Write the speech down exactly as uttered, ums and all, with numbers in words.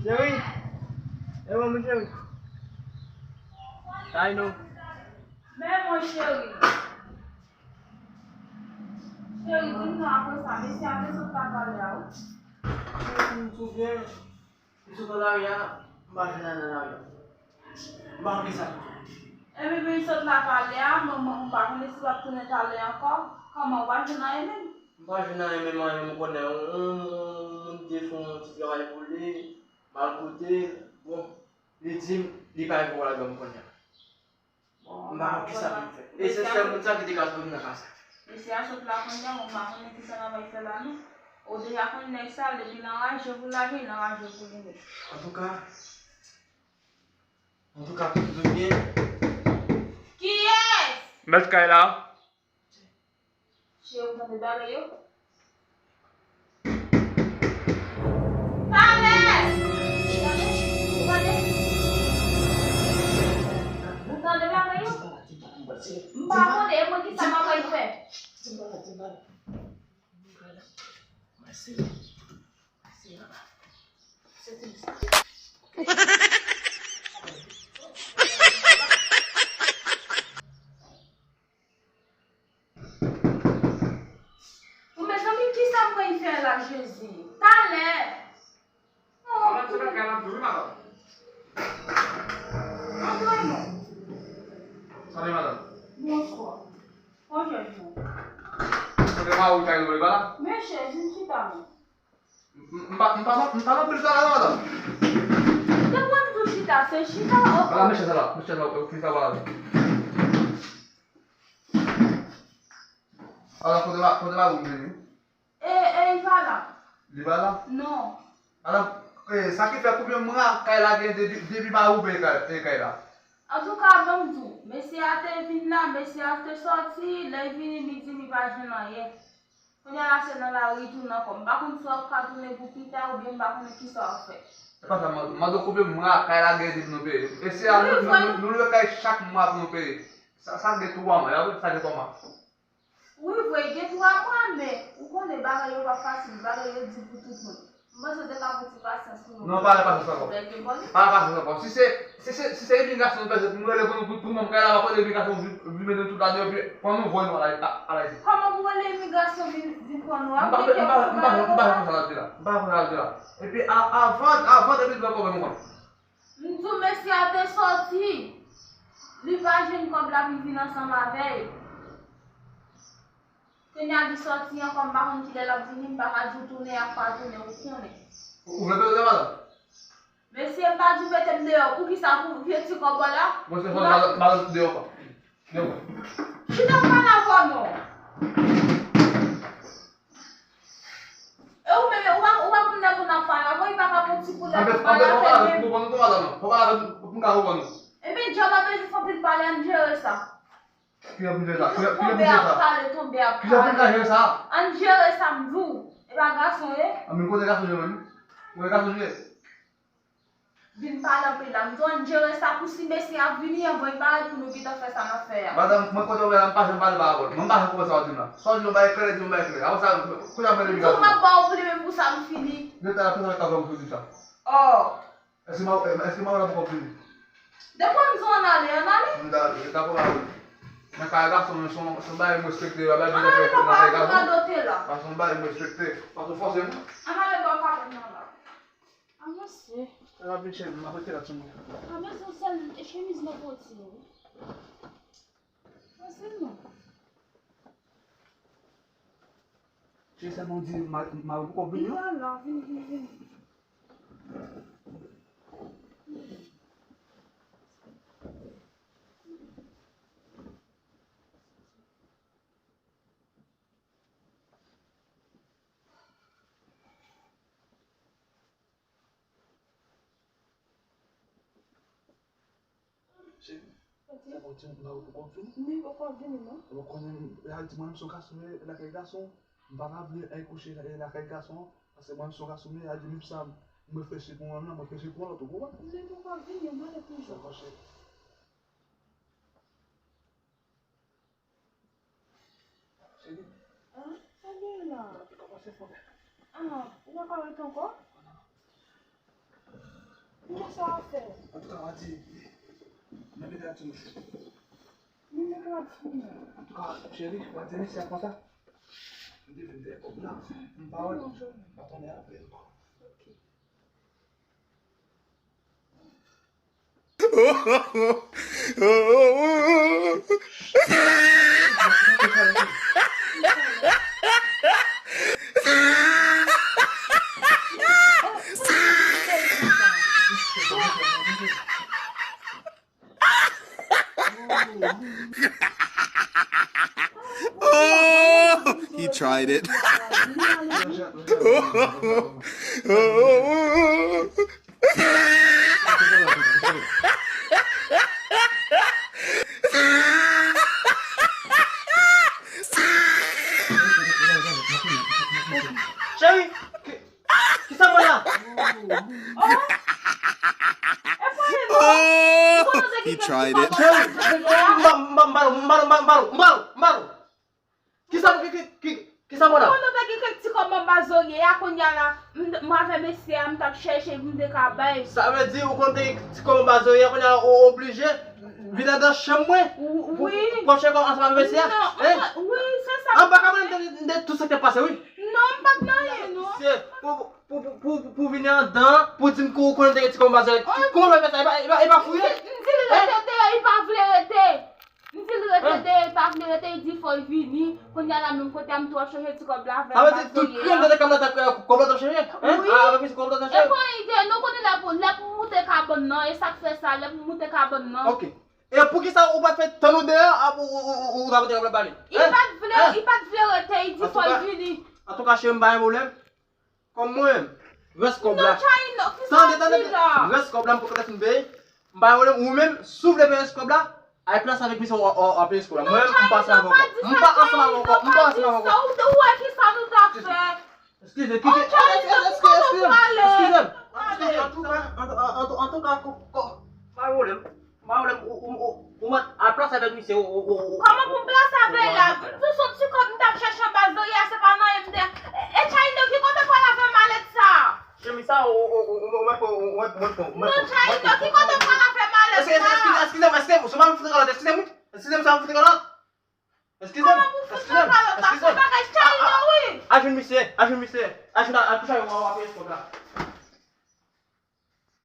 Cheri, e mwen, mon cheri. Tay nou. Men mon cheri. Cheri, di m non, apre sa, mesye a te sot la pale a, wi. M sot nan lari a, m pa jwenn anyen nan lari a. M pa konn kisa ki fè. Ebyen, men sot la pale a, manman, m pa konnen si w ap tounen talè ankò. Kòman, w pa jwenn anyen menm? M pa jwenn anyen menm, anyen, m konnen yon, yon, yon moun te fè yon ti travay pou li, m al kote, bon, li di m, li pa gen pwoblèm kounye a. M pa konn kisa pou m fè. E se sèl moun sa ki te ka sove m nan ka sa. Mesye a sot la kounye a, mwen m pa konnen kisa n ap fè la non. Ou deja konn nèg sa, depi l anraje pou lage, l anraje pou li menm. Antouka, antouka, tout byen. Kiyès? Mèt kay la. Cheri, ou tande bagay yo? Talè! Ou tande? Ou tande bagay yo? M pa konnen, e mwen ki sa m ap fè. Bon, mezanmi, kisa m pral fè la, Jezi? Talè! Oh, antre non. Salut, madame. Bonswa. Bonjou. Kote mari w ta rive, li pa la? Men chèz, vin chita, non. M, m pa, m pa, m pa nan pil sa la, non, madanm. Depi m di w chita, se chita, o. Ala, men chèz la, men chèz la, ou fin sa, wala. Ala, kote ma, kote mari w vini? E, e, li pa la. Li pa la? Non. Ala, e, sa ki fè konbyen mwa kay la gen depi, depi mari w peye kay, peye kay la? Antouka, ban m di w, mesye a te vin la, mesye a te sòti, lè l vini, li di m li pa jwenn anyen. Kounye a la se nan lari li tounen ankò. M pa konn si w ap ka tounen pou pita oubyen m pa konnen kisa w ap fè. Se pa sa, m mande w konbyen mwa kay la gen depi nou peye. E se a nou, nou, nou, nou lwe kay chak mwa pou nou peye. Sa, sa gen twa mwa, sa gen twa mwa. Wi, vre, gen twa mwa, men ou konnen bagay yo pa fasil, bagay yo di pou tout moun. M panse w te ka pran ti pasyans pou nou. Non, pa gen pasyans ankò. Pa gen pasyans ankò. Si se, si se, si se imigrasyon nou bezwen pou nou rele pou nou, pou, pou nou ban m kay la, m ap rele imigrasyon vin, vin mennen nou tout ladan, epi pran nou voye nou al, al Ayiti. Kòman pou rele imigrasyon vin, vin pran nou? M pa, m pa, m pa, m pa konn sa l ap di la. M pa konn sa l ap di la. Epi a, avan, avan depi l pran kòb mwen. M di w mesye a te sòti. Li pa jwenn kòb la pou l vin ansanm avè l. Kounye a li sòti ankò, m pa konn kilè l ap vini, m pa ka di w tounen ak pa tounen, ou konnen. Ou vle peye madanm? Mesye, m pa di w mete m deyò, poukisa pou vye ti kòb la? Mwen se fò madanm deyò pa. Deyò pa. Chita m pale avè w non. E ou menm, ou pa, ou pa konn lè pou n ap pale avè w, li pa ka pran ti kou lè pou pale avè l menm. Fò pale avè m pou m ka konprann nou. Ebyen, djab la bezwen fè anpil pale, ann jere sa. Ki jan pou jere sa? Ki jan, ki jan pou jere sa? Tonbe ap pale, tonbe ap pale. Ki jan pou n ka jere sa? Ann jere sa, m di w. E pa gason ye? Anben, kote gason ye menm? Kote gason ye? Vin pale anpil la. M di w ann jere sa pou si mesye a vini anvan li parèt pou nou gentan fè sa n ap fè a. Madanm, mwen kote w wè la, m pa janm pale parabòl. Mwen m pa janm konprann sa w di m la. Sa w di m bagay klè, di m bagay klè. Apre sa, kounye a mwen leve gason. M di w m ap ba w plimen pou sa m fini. Gen tan la, tout sa k ap fè m sou di sa. Oh. Èske ma, èske ma la poko vini? Depi w di w ann ale, ann ale. M ta, m ta pran la. Nan kay gason, se yon, se yon bagay m respekte, bagay m respekte nan kay gason. Ann ale, papa, ann ale, ann ale. Pa se yon bagay m respekte. Pa se fòse m. Ann ale, bò kabòn nan la. Avanse. Sa va vin cheri, m ap rete la sou mwen. Avanse, yon sèl chemiz nan poti, wi. Avanse non. Cheri, sèlman w di ma, ma poko vini non? Li pa la, vini, vini, vini. Cheri, sa bon, ti moun la poko vini. Li poko vini, non. Ou konnen, Ayiti, mwen menm se yon gason, men lakay gason, m pa ta vle al kouche la, lakay gason, paske mwen menm se yon gason, men Ayiti, menm sa, m reflechi pou mwen menm, m reflechi pou yon lòt, ou konprann? Li poko vini, m ale toujou. Dakò, cheri. Cheri. An? Sa gen la? Kòmanse fon. An, ou pa ka ret ankò? Sa w ap fè? Antouka, w a di, nan mete la ti mouch. Antouka, cheri, w a di mesye a konsa. M te vin dèyè kòb la. M pa wè l. M ap tande apre ankò. Oh, he tried it. Cheri, ki, kisa mwen la? Oh, he tried it. Cheri, m ba, m ba, m ba, m ba, m ba, m ba, m ba, m ba, m ba. Kisa, ki, ki, ki, kisa mwen la? Konnen w te gen kèk ti kòb anba zorye a, kounye a la, m, mwen avè mesye a, m t ap chèche pou m te ka bay. Sa vle di, ou konn te gen ti kòb anba zorye a, kounye a la, ou oblije vin anndan chanm mwen? Wi. Pou, pou chèche kòb ansanm avè mesye a? Non, wi, se sa. An pa ka mande m de tout sa k t ap pase, wi. Non, m pa t nan anyen, non. Mesye, pou, pou, pou, pou, pou vini anndan, pou di m ke ou konnen te gen ti kòb anba zorye a. Kòman w fè fè sa? E pa, e pa, e pa fouye? M di l rete deyò, li pa vle rete. M di l rete deyò, li pa vle rete, li di fò l vini. Kounye a la menm kote a m tou ap chèche ti kòb la avè l. Sa vle di tout krim se te kòb la t ap, kòb la t ap chèche? Wi. Avèk misye kòb la t ap chèche? E pa yon ide, nou konnen lè pou, lè pou moute kabann nan, e sa k fè sa, lè pou moute kabann nan. Ok. E poukisa ou pa t fè tann ou deyò, a, ou, ou, ou, ou, ou ta pote kòb la ba li? Li pa t vle, li pa t vle rete, li di fò l vini. Antouka, cheri, m pa gen pwoblèm. Kòm mwen menm, rès kòb la. Non, Chayno, kisa w di la? Rès kòb la, m poko fin peye. M pa gen pwoblèm, ou menm, si w vle peye rès kòb la, al plas avèk misye, w a, w a, w a peye rès kòb la. Mwen menm, m pa ansanm avè w ankò. M pa ansanm avè w ankò. M pa ansanm avè w ankò. Ou wè kisa nou ta fè? Eskize, ki, ki, eskize, eskize, eskize m. Eskize m. Antouka, antouka, antouka, antouka, ko, ko, pa gen pwoblèm. M pa wè ou, ou, ou, ou mèt al plas avèk misye, ou, ou, ou, ou. Kòman pou m plas avè l la? Tout se yon ti kòb m t ap chèche anba zorye a, se pa nan men m te. E, e Chayno, ki kote w pral avè malèt sa a? Chemiz sa, ou, ou, ou, ou, ou mèt pran, ou mèt, ou mèt pran, ou mèt pran. Non, Chayno, ki kote w pral avè malèt sa a? Eskize, eskize, eskize m, eskize m, se pa m fout kalòt, eskize m, wi. Eskize m, se pa m fout kalòt. Eskize m, eskize m, eskize m. Al jwenn misye, al jwenn misye, al jwenn, al kouche avè w, w a peye kòb la.